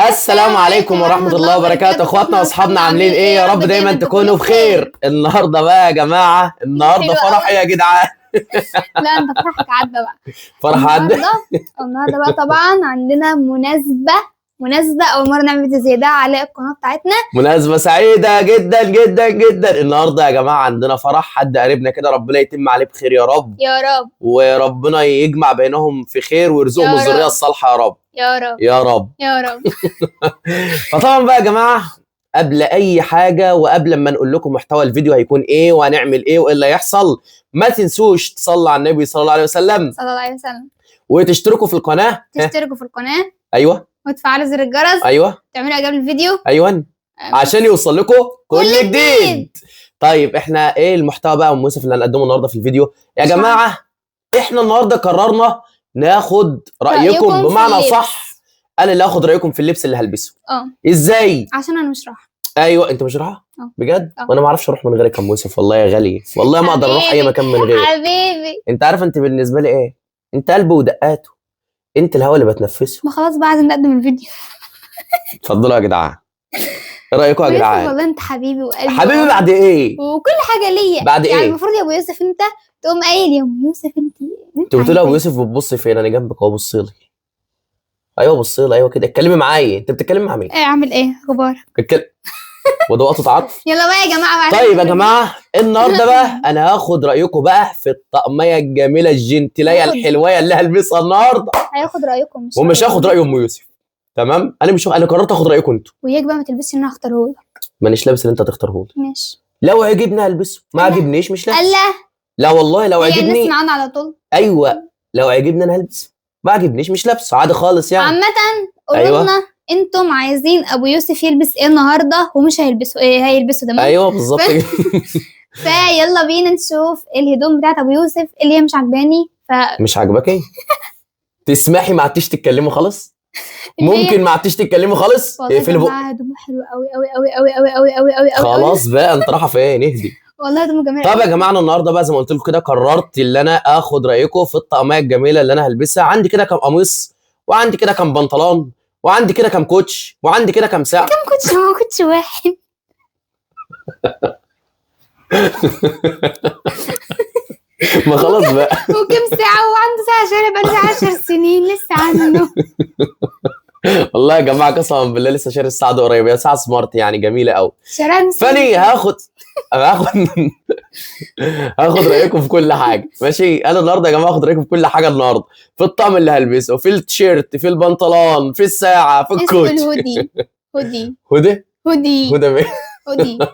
السلام عليكم ورحمة الله وبركاته. اخواتنا واصحابنا عاملين ايه؟ يا رب دايما تكونوا بخير. النهارده بقى يا جماعة، النهارده فرح يا جدعان. لا انت فرحك عدى بقى. فرح عدى النهارده بقى طبعا عندنا مناسبة أول مرة نعمل فيديو زي ده على القناة بتاعتنا. مناسبة سعيدة جدا جدا جدا. النهارده يا جماعة عندنا فرح حد قريبنا كده، ربنا يتم عليه بخير يا رب يا رب، وربنا يجمع بينهم في خير ويرزقهم الذرية الصالحة يا رب يا رب يا رب يا رب. فطبعا بقى يا جماعة قبل أي حاجة وقبل ما نقول لكم محتوى الفيديو هيكون إيه وهنعمل إيه وإيه اللي هيحصل، ما تنسوش تصلوا على النبي صلى الله عليه وسلم صلى الله عليه وسلم، وتشتركوا في القناة، تشتركوا في القناة، أيوه، وتفعلوا زر الجرس، أيوه، تعملوا إعجاب للفيديو، أيوه، عشان يوصل لكم كل جديد. طيب احنا ايه المحتوى بقى يا ام يوسف اللي هنقدمه النهارده في الفيديو يا جماعة؟ احنا النهارده قررنا ناخد رايكم، بمعنى صح انا اللي هاخد رايكم في اللبس اللي هلبسه. ازاي؟ عشان انا مش رايحة. ايوه انت مش رايحة؟ بجد؟ وانا ما اعرفش اروح من غيرك يا ام يوسف، والله يا غالي، والله ما اقدر اروح اي مكان من غيرك حبيبي. انت عارف انت بالنسبة لي ايه؟ انت قلبي ودقاته، انت الهوا اللي بتنفسه. ما خلاص بقى عايزين نقدم الفيديو. اتفضلوا يا جدعان، ايه رايكم يا جدعان؟ والله انت حبيبي وقلبي حبيبي بعد ايه؟ وكل حاجة ليا بعد ايه؟ يعني المفروض يا ابو يوسف انت تقوم قايل يا ام يوسف انت بتقول يا ابو يوسف بتبصي فين؟ انا جنبك اهو، بصي لي. ايوه بصي لي، ايوه كده، اتكلمي معايا. انت بتتكلمي مع مين؟ ايه عامل ايه؟ اخبارك؟ اتكلم وده وقت تعرف. يلا بقى يا جماعة. طيب يا جماعة النهارده بقى انا هاخد رايكم بقى في الطقميه الجميلة الجنتليه الحلويه اللي هلبسها النهارده. هياخد رايكم مش ومش هاخد راي ام يوسف، تمام؟ انا مش انا قررت اخد رايكم انتوا. وياك بقى ما تلبسش اللي انا هختاره لك. مانيش لابس اللي انت هتختاره لي. ماشي. لو عجبني هلبسه، ما عجبنيش مش لابس. الله. لا والله لو عجبني الناس معانا على طول. ايوه لو عجبني انا هلبسه، ما عجبنيش مش لابسه عادي خالص يعني. عامة قولوا لنا انتم عايزين ابو يوسف يلبس ايه النهارده ومش هيلبسه ايه، هيلبسه تمام؟ ايوه بالظبط. فيلا بينا نشوف الهدوم بتاعت ابو يوسف اللي هي مش عجباني. مش عاجباك ايه؟ تسمحي ما عدتيش تتكلموا خالص؟ ممكن ما عدتيش تتكلموا خالص؟ والله يا جماعة هدومه حلوة قوي قوي قوي قوي قوي قوي قوي قوي قوي. خلاص بقى انت رايحة فين؟ اهدي. والله هدومه جميلة. طب يا جماعة انا النهارده بقى زي ما قلت لكم كده قررت ان انا اخد رايكم في الطقميه الجميلة اللي انا هلبسها. عندي كده كام قميص، وعندي كده كام بنطلون، وعندي كده كام كوتش، وعندي كده كام ساعة. كام كوتش؟ هو كوتش واحد. ما خلاص بقى. وكم ساعة؟ وعنده ساعة شارع بقاله 10 سنين لسه عنده. والله يا جماعة قسما بالله لسه شاري الساعة دي قريب، هي ساعة smart يعني جميلة قوي. فاني هاخد هاخد رايكم في كل حاجة، ماشي؟ انا النهارده يا جماعة هاخد رايكم في كل حاجة النهارده، في الطقم اللي هلبسه، في التيشيرت، في البنطلون، في الساعة، في الكوتش. ال hoodie hoodie hoodie hoodie hoodie hoodie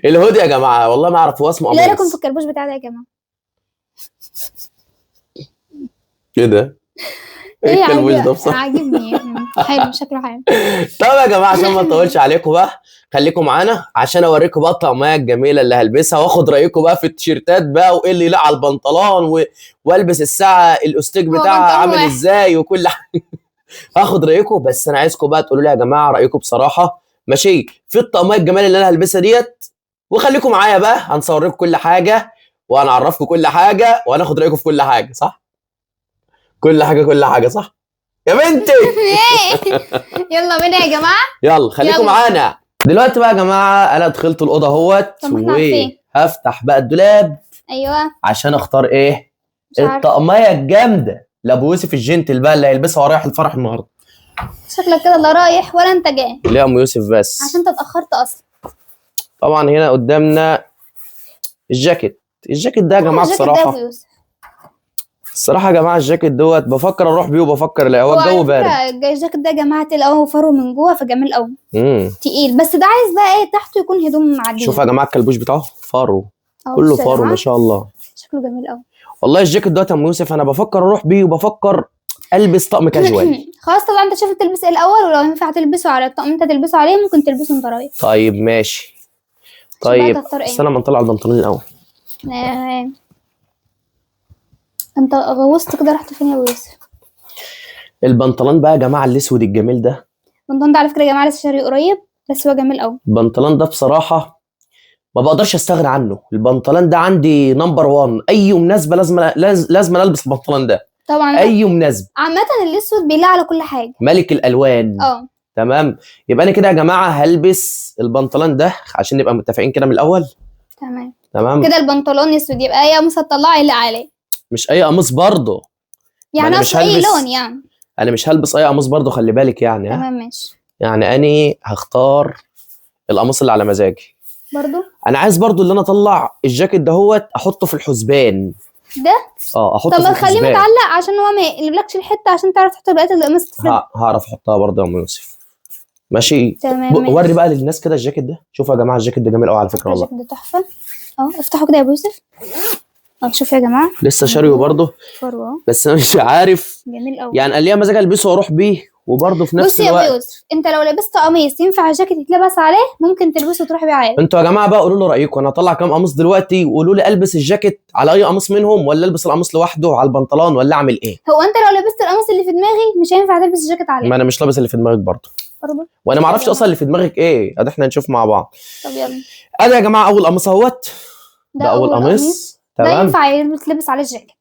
ال hoodie يا جماعة والله ما اعرف هو اسمه ايه. رايكم في الكربوش بتاع ده يا جماعة؟ ايه ده؟ ايه الكلبوش ده بصراحة؟ عاجبني، حلو شكله حلو. طب يا جماعة عشان ما نطولش عليكم بقى خليكم معانا عشان اوريكم بقى الطقميه الجميلة اللي هلبسها، واخد رايكم بقى في التيشيرتات بقى وايه اللي يليق على البنطلون والبس الساعة الاستيك بتاعها عامل ازاي وكل حاجة. هاخد رايكم، بس انا عايزكم بقى تقولوا لي يا جماعة رايكم بصراحة، ماشي، في الطقميه الجميلة اللي انا هلبسها ديت. وخليكم معايا بقى هنصور لكم كل حاجة وهنعرفكم كل حاجة وهناخد رايكم في كل حاجة، صح؟ كل حاجة كل حاجة، صح يا بنتي؟ يلا بينا يا جماعة، يلا خليكم معانا. دلوقتي بقى يا جماعة انا دخلت الاوضة اهوت وهفتح بقى الدولاب. ايوه عشان اختار ايه الطقميه الجامدة لابو يوسف الجنتل بقى اللي هيلبسها ورايح الفرح النهارده. شكلك كده لا رايح ولا انت جاي. ليه يا ام يوسف؟ بس عشان انت اتاخرت اصلا. طبعا هنا قدامنا الجاكيت. الجاكيت ده يا جماعة بصراحة الصراحة يا جماعة الجاكيت دوت بفكر اروح بيه وبفكر لا، هو الجو بارد. الجاكيت ده يا جماعة تقيل قوي وفرة من جوه فجميل قوي. تقيل، بس ده عايز بقى ايه تحته يكون هدوم عادية. شوف يا جماعة الكلبوش بتاعه فرو، كله فرو ما شاء الله، شكله جميل قوي والله. الجاكيت دوت يا ام يوسف انا بفكر اروح بيه وبفكر البس طقم كاجوال. خلاص طبعا انت شوف تلبس ايه الاول، ولو ينفع تلبسه على الطقم انت تلبسه عليه ممكن تلبسه انت رايح. طيب ماشي. طيب استنى ما نطلع البنطلون الاول. انت غوصت كده رحت فين يا ابو يوسف؟ البنطلون بقى يا جماعة الاسود الجميل ده. البنطلون ده على فكرة يا جماعة لسه شاريه قريب، بس هو جميل قوي. البنطلون ده بصراحة ما بقدرش استغنى عنه. البنطلون ده عندي number 1، اي مناسبة لازم البس البنطلون ده طبعا، اي مناسبة. عامة الاسود بيليق على كل حاجة، ملك الالوان. تمام، يبقى انا كده يا جماعة هلبس البنطلون ده عشان نبقى متفقين كده من الاول. تمام تمام كده البنطلون اسود، يبقى اي قميص هتطلعي اللي عليه. مش اي قميص برضه يعني مش اي لون يعني. انا مش هلبس اي قميص برضه، خلي بالك يعني. تمام ماشي. يعني انا هختار القميص اللي على مزاجي برضه. انا عايز برضه اللي انا اطلع الجاكيت دهوت احطه في الحسبان ده. احطه طب في الحسبان. طب خليه متعلق عشان هو ما يقلبلكش الحتة، عشان تعرف تحط بقية القميص. هعرف احطها برضه يا ام يوسف. ماشي تمام. وري بقى للناس كده الجاكيت ده. شوفوا يا جماعة الجاكيت ده جميل قوي على فكرة والله. الجاكيت ده تحفة. افتحوا كده يا ابو يوسف. شوفوا يا جماعة لسه شاريه برضه، بس انا مش عارف. جميل قوي يعني قال لي مزاج البسه واروح بيه، وبرضه في نفس الوقت. بص يا ابو يوسف، انت لو لبست قميص ينفع الجاكيت يتلبس عليه، ممكن تلبسه وتروح بيه عادي. انتوا يا جماعة بقى قولوا له رايكم. انا هطلع كام قميص دلوقتي وقولوا لي البس الجاكيت على اي قميص منهم، ولا البس القميص لوحده على البنطلون، ولا اعمل ايه؟ هو انت لو لبست القميص اللي في دماغي مش هينفع تلبس الجاكيت عليه. ما انا مش لابس اللي في دماغك برضه، وانا ما اعرفش اصلا اللي في دماغك ايه. ادي احنا نشوف مع بعض. طب يلا. ادي يا جماعة اول قميص اهوت. ده اول قميص. تمام. ده ينفع يتلبس عليه الجاكيت.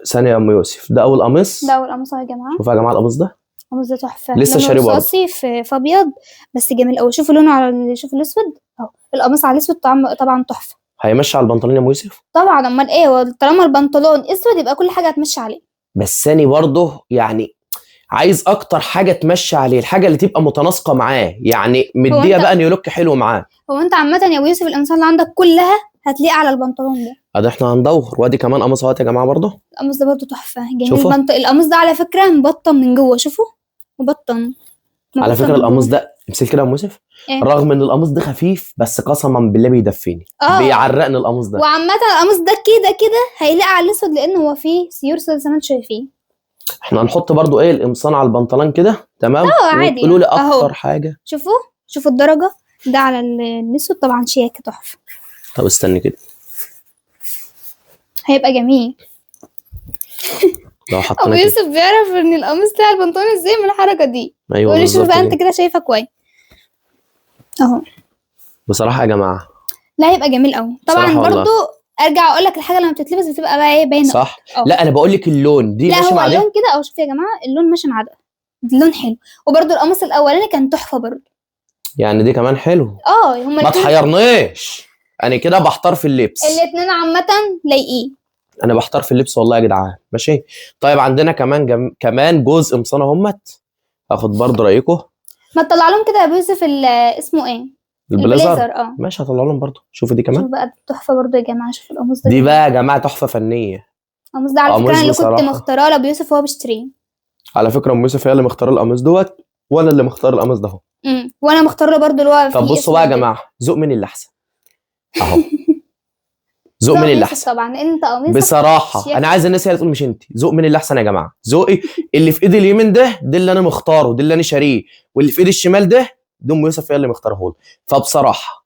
ثانية يا ام يوسف، ده اول قميص. ده اول قميص يا جماعة. شوفوا يا جماعة القميص ده. القميص ده تحفة، لسه شاريه برضه. رصاصي في ابيض، بس جميل قوي. شوفوا لونه على، شوفوا الاسود اهو. القميص على الاسود طبعا تحفة. هيمشي على البنطلون يا ام يوسف؟ طبعا، امال ايه؟ طالما البنطلون اسود يبقى كل حاجة هتمشي عليه. بس انا برضه يعني عايز اكتر حاجة تمشي عليه، الحاجة اللي تبقى متناسقه معاه، يعني مديه بقى new look حلو معاه. هو انت عامة يا ابو يوسف القمصان اللي عندك كلها هتليق على البنطلون ده. ادي احنا هندور. وادي كمان قميص اهوت يا جماعة برضه. القميص ده برضه تحفة جميل. القميص ده على فكرة مبطن من جوه، شوفوا مبطن. على فكرة القميص ده امسك كده يا ام يوسف، إيه؟ رغم ان القميص ده خفيف بس قسما بالله بيدفيني، بيعرقني القميص ده. وعامة القميص ده كده كده هيليق على الاسود، لان هو فيه سيور سودا زي ما انتم شايفين. احنا هنحط برضو ايه القمصان على البنطلون كده. تمام. عادي. قولوا لي اكتر حاجة. شوفوا الدرجة ده على الاسود طبعا شياكه تحفة. طب استني كده، هيبقى جميل. لو حطينا ابو يوسف بيعرف ان القميص بتاع البنطلون ازاي من الحركة دي. ايوه شوف بقى انت كده شايفه كويس اهو. بصراحة يا جماعة لا هيبقى جميل قوي. طبعا برضو ارجع اقول لك الحاجة لما بتتلبس بتبقى بقى ايه باينة، صح؟ لا انا بقول لك اللون دي ماشي مع ده. لا هو اللون كده اهو. شوف يا جماعة اللون ماشي مع ده، اللون حلو. وبرده القميص الاولاني كان تحفة برده، يعني دي كمان حلو. هما ما تحيرنيش، انا كده بحتار في اللبس. الاثنين عامة لايقين. انا بحتار في اللبس والله يا جدعان. ماشي. طيب عندنا كمان كمان جزء قمصان اهمت، اخد برضه رايكم. ما تطلع لهم كده يا ابو يوسف اسمه ايه؟ البليزر. ماشي هطلع لهم برضه. شوفوا دي كمان. شوف بقى تحفة برضه يا جماعة. شوفوا القميص ده. دي بقى يا جماعة تحفة فنية. القميص ده على فكرة انا اللي كنت مختاراه لابو يوسف وهو بيشتريه. على فكرة ام يوسف هي اللي مختاره القميص دوت، وانا اللي مختار القميص ده اهو. وانا مختاره له برضه اللي هو. طب بصوا بقى يا جماعة، ذوق مين اللي احسن اهو. ذوق مين اللي احسن طبعا انت قميصك بصراحة. انا عايز الناس هي اللي تقول مش انت. ذوق مين اللي احسن يا جماعة؟ ذوقي اللي في ايدي اليمين ده اللي انا مختاره، ده اللي انا شاريه، واللي في ايدي الشمال ده ام يوسف هي اللي مختاره له. فبصراحة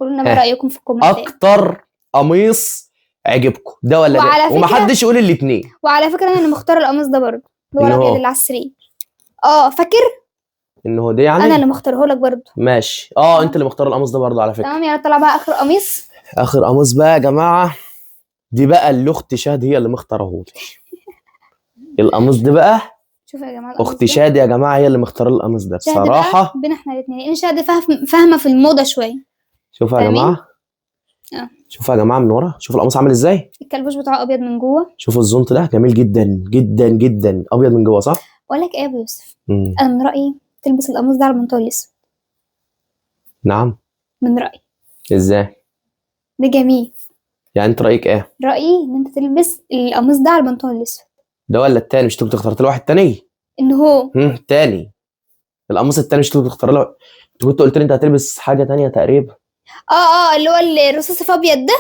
قولوا لنا رايكم في الكومنتات، اكتر قميص عجبكم ده ولا ده؟ ومحدش يقول الاثنين. وعلى فكرة انا اللي مختاره القميص ده برضه، اللي هو الابيض اللي على السرير. فاكر ان هو ده يعني انا اللي مختاره لك برضه. ماشي. انت اللي مختار القميص ده برضه على فكرة. تمام. يلا طلع بقى اخر قميص. اخر قميص بقى يا جماعة، دي بقى اللي اخت شهد هي اللي مختاره لي. القميص ده بقى شوفوا يا جماعة، اخت شهد يا جماعة هي اللي مختاره القميص ده بصراحة. بينا احنا الاثنين، لان شهد فاهمه في الموضة شوية. شوفوا يا جماعة. شوفوا يا جماعة من ورا، شوفوا القميص عامل ازاي. الكلبوش بتاعه ابيض من جوه. شوفوا الزونت ده جميل جدا جدا جدا، ابيض من جوه صح؟ بقول لك ايه يا ابو يوسف، انا من رايي تلبس القميص ده على البنطلون الاسود. نعم؟ من رايي. ازاي؟ ده جميل. يعني انت رايك ايه؟ رايي ان انت تلبس القميص ده على البنطلون الاسود. ده ولا التاني؟ مش انت اخترت له واحد تاني؟ ان هو تاني القميص التاني مش انت بتختار له؟ انت كنت قلت لي انت هتلبس حاجة تانية تقريبا. اللي هو الرصاصي في ابيض ده.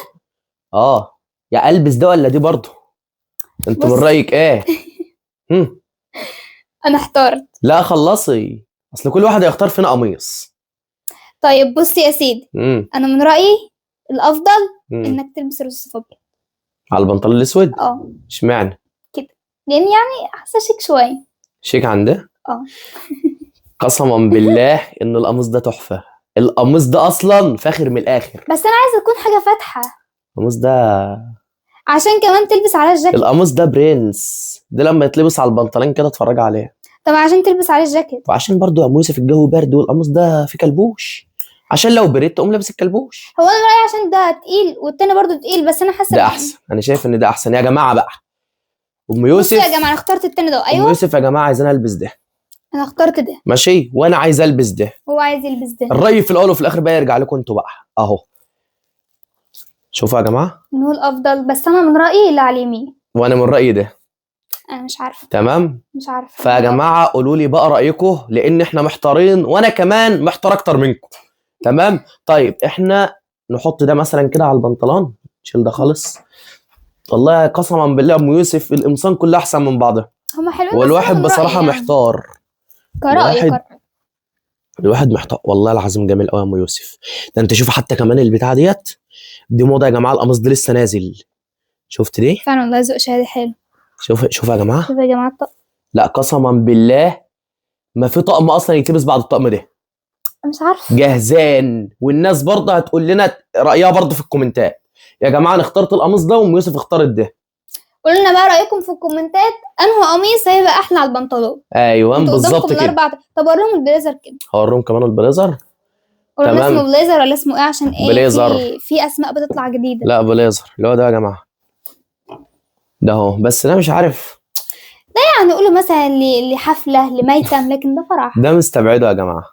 يا البس ده ولا دي برضه؟ انت من رايك ايه؟ انا احترت. لا خلصي، اصل كل واحد هيختار فينا قميص. طيب بص يا سيدي، انا من رايي الافضل انك تلبس الرصاصي في ابيض على البنطلون الاسود. اشمعنى كده؟ لان يعني حاسه شيك شوية. شيك عن ده؟ قسما بالله ان القميص ده تحفة. القميص ده اصلا فاخر من الاخر. بس انا عايزه تكون حاجة فاتحة. القميص ده عشان كمان تلبس على الجاكيت. القميص ده برنس، ده لما يتلبس على البنطلون كده اتفرج عليه. طب عشان تلبس عليه الجاكيت. وعشان برضو يا ام يوسف الجو برد والقميص ده في كلبوش، عشان لو بردت تقوم لابس الكلبوش. هو انا رايي عشان ده تقيل والتاني برضو تقيل، بس انا حاسه ده احسن. انا شايف ان ده احسن يا جماعة بقى. ام يوسف يا جماعة انا اخترت التاني ده. ايوه ام يوسف يا جماعة عايزين البس ده. انا اخترت ده. ماشي، وانا عايز البس ده. هو عايز يلبس ده. الراي في الاول وفي الاخر بقى يرجع لكم انتوا بقى اهو. شوفوا يا جماعة ان هو الافضل، بس انا من رايي اللي على اليمين. وانا من رايي ده. انا مش عارفه. تمام، مش عارفه. فيا جماعة قولوا لي بقى رايكم، لان احنا محتارين، وانا كمان محتار اكتر منكم. تمام. طيب احنا نحط ده مثلا كده على البنطلون، شيل ده خالص. والله قسما بالله ام يوسف القمصان كلها احسن من بعضها. هما حلوين، والواحد بصراحة يعني محتار. كرأي الواحد محتار والله العظيم. جميل قوي يا ام يوسف ده. انت شوف حتى كمان البتاعه ديت، دي موضة يا جماعة، القميص ده لسه نازل. شفت دي؟ فعلا والله ذوق شهادي حلو. شوف شوف يا جماعة، شوف يا جماعة الطقم. لا قسما بالله ما في طقم اصلا يتلبس بعد الطقم ده. مش عارفه. جهزان. والناس برضه هتقول لنا رايها برضه في الكومنتات. يا جماعة انا اخترت القميص ده وام يوسف اختارت ده. قولوا لنا بقى رايكم في الكومنتات انه قميص هيبقى احلى على البنطلون. ايوه بالظبط كده. طب اوريهم البليزر كده. هوريهم كمان البليزر. تمام. اسمه بليزر ولا اسمه ايه؟ عشان ايه بليزر. في اسماء بتطلع جديدة. لا بليزر اللي هو ده يا جماعة، ده اهو. بس انا مش عارف ده، يعني نقوله مثلا لحفله لميتم، لكن ده فرح. ده مستبعده يا جماعة.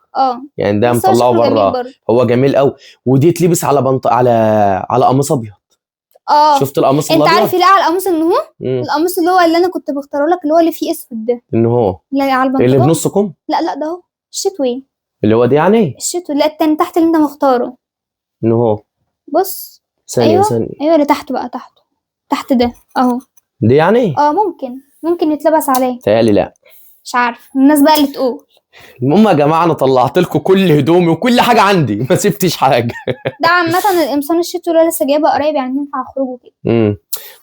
يعني ده مطلعه بره. هو جميل قوي. ودي تلبس على على قميص ابيض. شفت القميص الابيض؟ انت عارف لا على القميص ان هو القميص اللي هو اللي انا كنت بختاره لك، اللي هو اللي فيه اسود ده. ان هو لا على البنطلون اللي بنص كم؟ لا لا ده اهو الشتوي اللي هو ده، يعني الشتوي. لا التاني تحت اللي انت مختاره. ان هو بص ثانية. أيوة. ثانية. ايوه اللي تحته بقى، تحته تحت ده اهو. دي يعني ممكن يتلبس عليه. تهيألي لا، مش عارف الناس بقى اللي تقول. المهم يا جماعة انا طلعت لكم كل هدومي وكل حاجة عندي، ما سبتش حاجة. ده عامة القمصان الشتوي اللي لسه جايبها قريب، يعني ينفع اخرجه كده.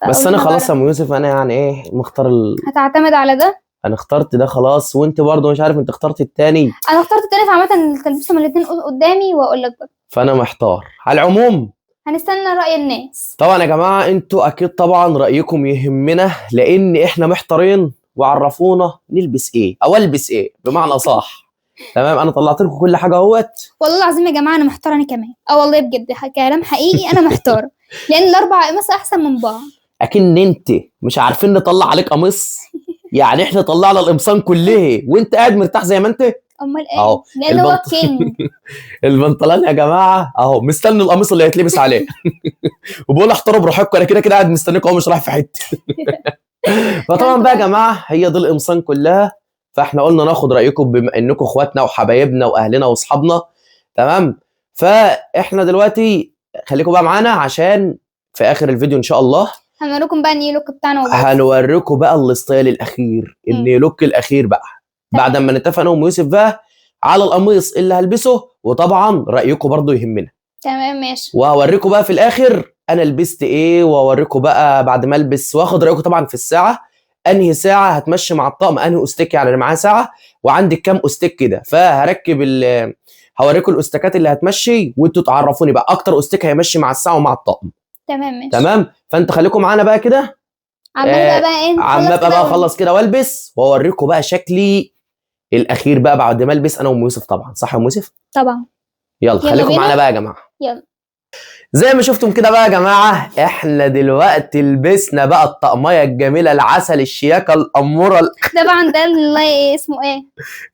بس انا خلاص يا ام يوسف، انا يعني ايه مختار هتعتمد على ده؟ انا اخترت ده خلاص، وانت برضه مش عارف انت اخترت التاني. انا اخترت التاني، فعامه تلبسهم الاثنين قدامي واقول لك بقى. فانا محتار. على العموم هنستنى رأي الناس. طبعا يا جماعة انتوا اكيد طبعا رايكم يهمنا، لان احنا محتارين، وعرفونا نلبس ايه او البس ايه بمعنى صح. تمام، انا طلعت لكم كل حاجة اهوت. والله العظيم يا جماعة انا محتارة، انا كمان. والله بجد كلام حقيقي، انا محتارة لان الاربع قماص احسن من بعض. اكن انت مش عارفين نطلع عليك قميص يعني احنا طلعنا القمصان كلها وانت قاعد مرتاح زي ما انت. امال ايه؟ لان هو king. البنطلون يا جماعة اهو مستني القميص اللي هيتلبس عليه. وبقول احتروا براحتكم، انا كده كده قاعد مستنيكم اهو، مش رايح في حتة. فطبعا بقى يا جماعة هي دي القمصان كلها، فاحنا قلنا ناخد رايكم بما انكم اخواتنا وحبايبنا واهلنا واصحابنا. تمام، فاحنا دلوقتي خليكم بقى معانا عشان في اخر الفيديو ان شاء الله هنوريكم بقى ال new look بتاعنا، هنوريكم بقى ال style الاخير، ال new look الاخير بقى بعد ما نتفق انا وام يوسف بقى على القميص اللي هلبسه، وطبعا رايكم برضو يهمنا. تمام ماشي. وهوريكم بقى في الاخر انا لبست ايه، واوريكم بقى بعد ما البس، واخد رايكم طبعا في الساعة، انهي ساعة هتمشي مع الطقم، انهي استيك. يعني انا معايا ساعة وعندي كام استيك كده، فهركب هوريكم الاستيكات اللي هتمشي، وانتوا تعرفوني بقى اكتر استيك هيمشي مع الساعة ومع الطقم. تمام ماشي. تمام، فانت خليكم معانا بقى كده. عمال بقى ايه؟ عمال بقى اخلص كده والبس، واوريكم بقى شكلي الاخير بقى بعد ما البس انا وام يوسف. طبعا صح يا ام يوسف؟ طبعا. يلا خليكم معانا بقى يا جماعة. يلا. زي ما شفتم كده بقى يا جماعة، احنا دلوقتي لبسنا بقى الطقميه الجميلة العسل الشياكه الاموره طبعا ده اللي اسمه ايه؟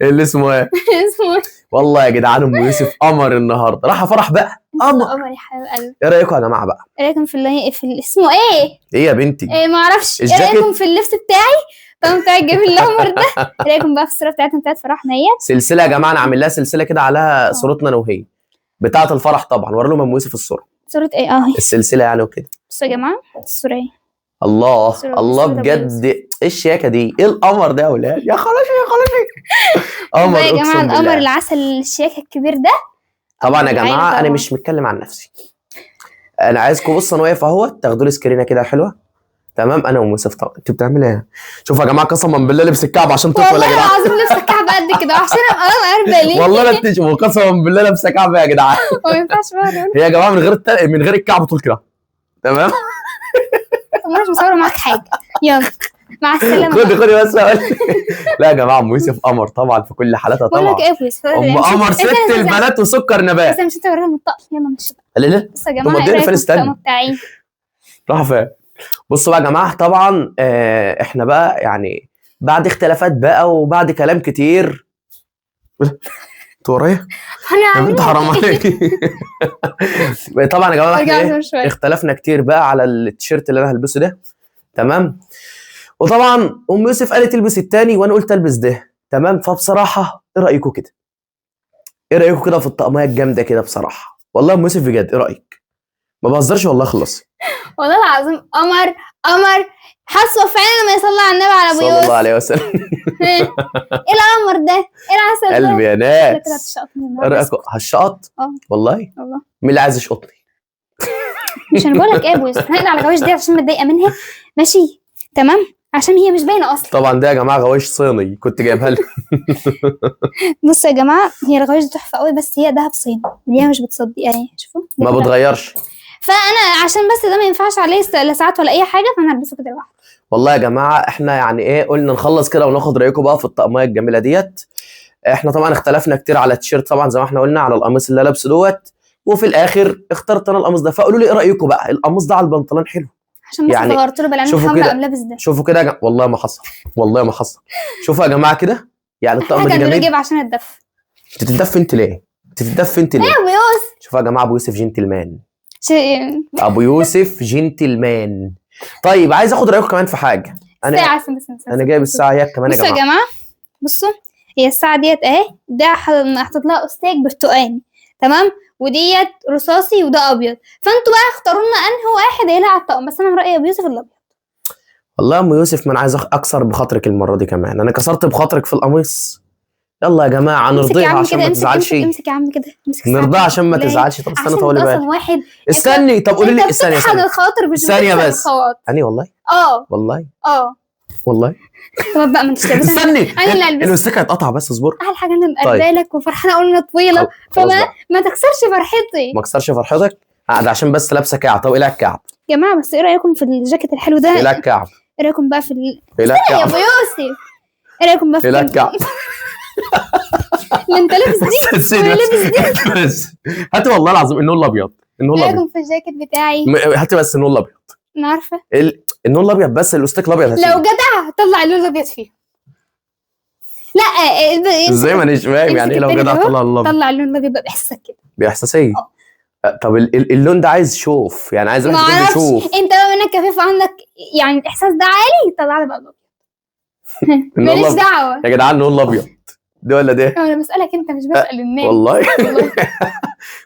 اللي اسمه ايه؟ اسمه ايه؟ والله يا جدعان ام يوسف قمر النهارده، راح فرح بقى قمر. قمر يا حبيب قلبي. ايه رايكم يا جماعة بقى؟ ايه رايكم في اللي اسمه ايه؟ ايه يا بنتي؟ ايه ما اعرفش. ايه رايكم في اللبس بتاعي؟ طبعا بتاع الجميل الاحمر ده. ايه رايكم بقى في الصورة بتاعتنا بتاعت فرحنا؟ هي سلسلة يا جماعة، انا عامل لها سلسلة كده عليها صورتنا انا وهي بتاعه الفرح طبعا. وري لهم ام يوسف الصورة. صورة ايه؟ السلسلة يعني وكده. بصوا يا جماعة الصورة ايه؟ الله الله بجد، ايه الشياكة دي؟ ايه القمر ده يا ولاد؟ يا خراشي يا خراشي. قمر يا جماعة، القمر العسل الشياكة الكبير ده. طبعا يا جماعة انا مش متكلم عن نفسي، انا عايزكم بصوا انا واقف اهوت تاخدوا لي سكرينة كده حلوة. تمام، انا وام يوسف طبعا. انت بتعمل ايه؟ شوفوا يا جماعة قسما بالله لبس الكعب عشان تطول يا جدعان. والله العظيم لبس الكعب قد كده عشان ابقى عارفه ليه. والله لا تشوفوا قسما بالله لابسه كعب يا جدعان. ما ينفعش بقى. هي يا جماعة من غير الكعب طول كده. تمام. انا مش مصوره معاك حاجة. يلا مع السلامة. خدي خدي بس. لا يا جماعة ام يوسف قمر طبعا في كل حالاتها طبعا. بقول لك ايه يا يوسف، ام قمر ست البنات وسكر نبات. بس مش انت وراهم الطقم، يلا مش بقى. لا لا بصوا يا جماعة ايه الطقم بتاعي؟ راح فين؟ بصوا بقى يا جماعة، طبعا احنا بقى يعني بعد اختلافات بقى وبعد كلام كتير. انت ورايا؟ انا يا بنت حرام عليك. طبعا يا جماعة احنا ايه اختلفنا كتير بقى على التيشيرت اللي انا هلبسه ده، تمام؟ وطبعا ام يوسف قالت البس التاني وانا قلت البس ده، تمام؟ فبصراحة ايه رايكم كده؟ ايه رايكم كده في الطقميه الجامدة كده بصراحة؟ والله ام يوسف بجد ايه رايك؟ ما بهزرش والله، خلص والله العظيم. قمر قمر حاسه فعلا ما يصلي على النبي على ابو يوسف صلى الله عليه وسلم. ايه القمر ده؟ ايه العسل ده؟ قلبي يا ناس. ايه رايكم؟ هشقط؟ والله والله. مين اللي عايز يشقطني؟ مش انا بقول لك ايه يا ابو يوسف، هنقلع على الغوايش دي عشان متضايقة منها، ماشي تمام؟ عشان هي مش باينة اصلا. طبعا ده يا جماعة غوايش صيني كنت جايبها لكم. بصوا يا جماعة هي الغوايش دي تحفة قوي، بس هي دهب صيني اللي هي مش بتصدي اهي، شوفوا ما بتغيرش. فانا عشان بس ده ما ينفعش عليه لا ساعات ولا اي حاجة، فانا هلبسه كده لوحده. والله يا جماعة احنا يعني ايه قلنا نخلص كده وناخد رايكم بقى في الطقميه الجميلة ديت. احنا طبعا اختلفنا كتير على التيشيرت، طبعا زي ما احنا قلنا على القميص اللي لابسه دوت، وفي الاخر اخترت انا القميص ده. فقولوا لي ايه رايكم بقى، القميص ده على البنطلون حلو عشان بس يعني غيرت له بالعين الحمراء قام لابس ده. شوفوا كده يا جماعة، والله ما حصل، والله ما حصل. شوفوا يا جماعة كده يعني الطقم ده جميل. جيب عشان اتدفى. بتتدفى انت ليه؟ بتتدفى انت ليه؟ ايه يا ابو يوسف؟ شوفوا يا جماعة ابو يوسف جنتلمان. ابو يوسف جنتلمان. طيب عايز اخد رايكم كمان في حاجة. انا الساعة انا جايب الساعة اهي كمان يا جماعة. بصوا يا جماعة، بصوا هي الساعة ديت اهي، ده حاطط لها استاك برتقاني، تمام؟ وديت رصاصي وده ابيض، فانتوا بقى اختاروا لنا انهي واحد هيلعب على الطقم، بس انا من رايي ابو يوسف الابيض. والله يا ام يوسف ما انا عايز اكسر بخاطرك المرة دي كمان، انا كسرت بخاطرك في القميص. يلا يا جماعة نرضيها عشان ما تزعلش. امسك يا عم كده، امسك نرضيها عشان ما تزعلش. طب استنى طولي بالك، استني. طب قولي لي استني استني الخاطر مش ثانية بس. ثانية والله. والله والله. طب بقى ما انتش لابسها. استني انا اللي هلبسها. الاستيكه هتقطع بس اصبر. احلى حاجة انا مقربة لك وفرحانه قوي انها طويلة، فما ما تكسرش فرحتي. ما اكسرش فرحتك ده عشان بس لابسه كعب. طب ايه الكعب يا جماعة؟ بس ايه رايكم في الجاكيت الحلو ده؟ ايه الكعب؟ ايه رايكم بقى في ايه الكعب يا ابو يوسف؟ ايه رايكم بقى في ايه الكعب اللي انت لابس دي؟ واللي لابس دي بس هاتي والله العظيم النور الابيض. النور ايه الابيض. رايكم في الجاكيت بتاعي؟ هاتي بس النور الابيض. انا عارفه النور الابيض بس، الاستيك الابيض هاتيه. لو جدع طلع اللون الابيض فيه. لا ازاي؟ ما اناش فاهم يعني ايه لو جدع طلع اللون الابيض؟ طلع اللون الابيض بقى باحساسك كده. باحساسيه؟ طب اللون ده عايز شوف، يعني عايز واحد يشوف. انت بقى منك كفيف عندك يعني الاحساس ده عالي، طلع لي بقى الابيض. ماليش دعوه يا جدعان النور الابيض ده ولا ده؟ انا بسالك انت مش بسال الناس والله.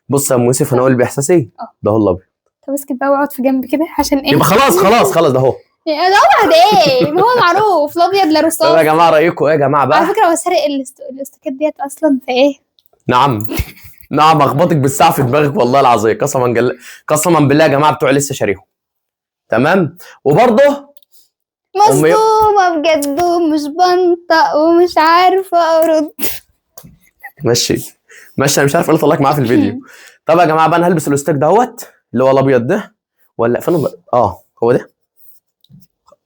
بص يا ام يوسف انا اقول باحساسي ده هو الابيض. طب اسكت بقى واقعد في جنب كده عشان ايه؟ يبقى خلاص خلاص خلاص ده هو. ده ايه؟ ما هو معروف الابيض لا رصاص. طب يا جماعة رايكم ايه يا جماعة بقى؟ على فكرة هو سارق الاستيكات ديت اصلا فايه؟ نعم نعم، اخبطك بالساعة في دماغك والله العظيم، قسما بالله يا جماعة بتوع لسه شاريهم. تمام؟ وبرضه مصدومة بجد ومش بنطق ومش عارفه ارد. ماشي ماشي، انا مش عارف ايه اللي طلعك معاه في الفيديو. طب يا جماعة بقى انا هلبس الاستيك دهوت اللي هو الابيض ده ولا فين؟ هو ده.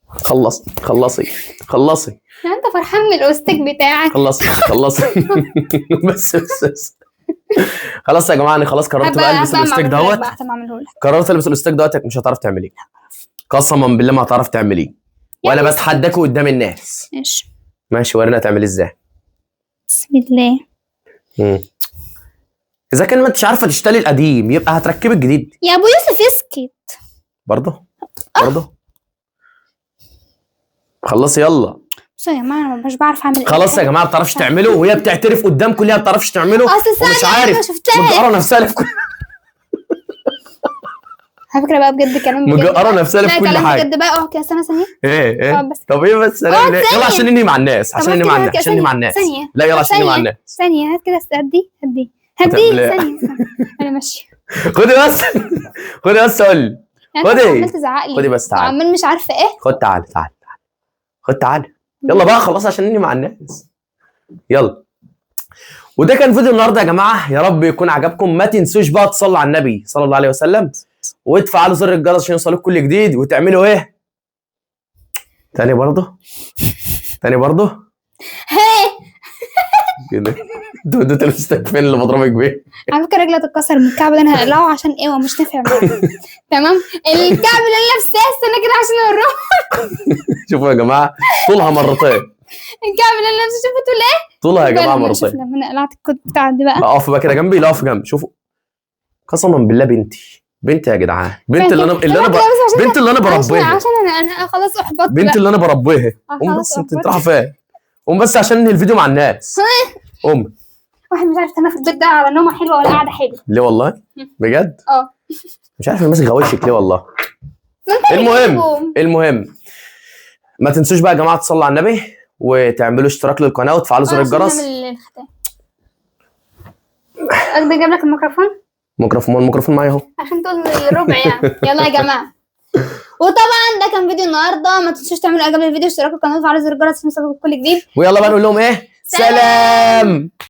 خلص خلصي خلصي. انت فرحان من الاستيك بتاعك. خلصي خلصي. بس بس بس خلاص يا جماعة انا خلاص قررت بقى البس الاستيك دوت. قررت البس الاستيك دوت. مش هتعرف تعمليه قسما بالله، ما هتعرف تعمليه، وانا بتحداكوا قدام الناس. ماشي ماشي، ورينا تعمليه ازاي. بسم الله. اذا كان ما انتش عارفه تشتري القديم يبقى هتركبي الجديد. يا ابو يوسف اسكت برضه برضه. خلصي يلا. بصوا يا جماعة انا مش بعرف اعمل ايه. خلاص يا جماعة ما بتعرفش تعمله، وهي بتعترف قدامكم ليه ما بتعرفش تعمله. اصل ومش عارف مجقره نفسها في كل على فكرة بقى بجد كلام بجد، مجقره نفسها في كل حاجة بجد بقى. اقعد كده استنى ثانية. ايه ايه طب ايه بس؟ يلا عشان ننهي مع الناس، عشان ننهي مع الناس، عشان ننهي مع الناس. لا يلا عشان ننهي مع الناس. ثانية هات كده، هدي هدي هدي ثانية. انا ماشية. خدي بس خدي بس قول لي. خدي عمال تزعق لي. خدي بس تعالي. عمال مش عارفه ايه. خد تعالي تعالي تعالي، خد تعالي يلا بقى خلاص عشان ننهي مع الناس. يلا وده كان فيديو النهارده يا جماعة، يا رب يكون عجبكم. ما تنسوش بقى تصلوا على النبي صلى الله عليه وسلم، وتفعلوا زر الجرس عشان يوصلكم كل جديد، وتعملوا ايه؟ تاني برضه، تاني برضه كده. انتوا اديت الاستاك فين اللي بضربك بيه؟ على فكرة رجلي هتتكسر من الكعب ده، انا هقلعه عشان ايه، هو مش نافع معايا. تمام. الكعب اللي انا لابساه، استنى كده عشان اوريه. شوفوا يا جماعة طولها مرتين. الكعب اللي انا لابسه، شوفوا طول ايه؟ طولها يا جماعة لما شوف مرتين. لما انا قلعت الكوت بتاع ده بقى. لا اقف بقى كده جنبي، لا اقف جنبي. شوفوا قسما بالله بنتي، بنتي يا جدعان، بنت اللي انا اللي انا بنت اللي انا بربيها، عشان انا خلاص احبطت. بنت اللي انا بربيها. قوم بس انت رايحة فين؟ قوم بس عشان ننهي الفيديو مع الناس. قوم. واحد مش عارف انا في البيت ده على نومه حلوة ولا قاعدة حلوة. ليه والله؟ بجد؟ اه مش عارف انا ماسك غوشك ليه والله. المهم المهم ما تنسوش بقى يا جماعة تصلوا على النبي وتعملوا اشتراك للقناة وتفعلوا زر الجرس. اقدر اجيب لك الميكروفون؟ ميكروفون، الميكروفون معايا اهو عشان تقول الربع يعني. يلا يا جماعة، وطبعا ده كان فيديو النهارده. ما تنسوش تعملوا اعجاب للفيديو واشتراك القناة وتفعلوا زر الجرس عشان يوصلكم كل جديد. ويلا بقى نقول لهم ايه؟ سلام.